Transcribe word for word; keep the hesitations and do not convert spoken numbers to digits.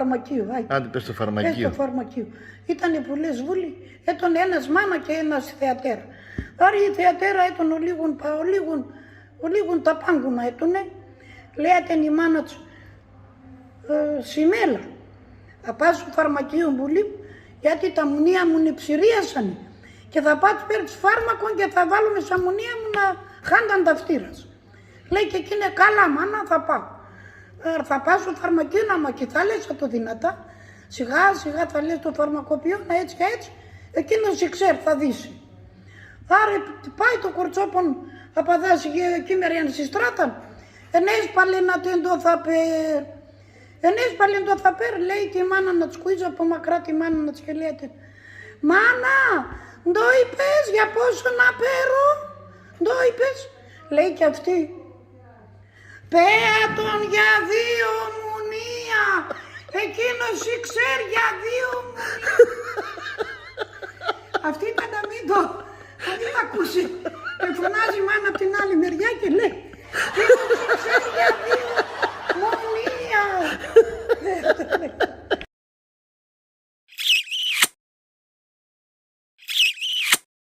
Φαρμακείο, άι. Άντε, πες το φαρμακείο. Πες το φαρμακείο. Ήτανε πουλές, Βούλη, έτον ένας μάνα και ένας θεατέρα. Άρα η θεατέρα έτον ολίγον, πα- ολίγον, ολίγον τα πάγκουνα έτονε. Λέει ατεν η μάνα τς, «Ε, Σιμέλα, θα πας στο φαρμακείο, Βούλη, γιατί τα μουνία μουν εψηρίασανε και θα πας παίρτς φάρμακον και θα βάλουμε σα μουνία μουν να χάνταν τα ευτήρα σ'». Λέει και εκείνε, «Καλά, μάνα, θα πάω». «Ε, θα πας στο φαρμακείο, άμα και θα λες ατο δυνατά, σιγά σιγά θα λες το φαρμακοποιόν, έτσι και έτσι, εκείνος σ' εξέρ', θα δεις». Άρα πάει το κορτσόπον απαδά σ' εκεί μερέαν σ' τη στράταν. Ενέσπαλεν ατεν ντο θα παίρ'. Ενέσπαλεν ντο θα παίρ', λέει, και η μάνα να τς κούιζ' από μακρά τη μάνα να τς και λέει ατεν, «Μάνα, ντο είπες, για πόσο να παίρω, ντο είπες;» Λέει και αυτή, «Πέει ατον για δύο μουνία, εκείνος σ' εξέρ' για δύο μουνία». Αυτή ήτανε να μην το, να μην το ακούσει. Και φωνάζει η μάνα απ' την άλλη μεριά και λέει, «Τι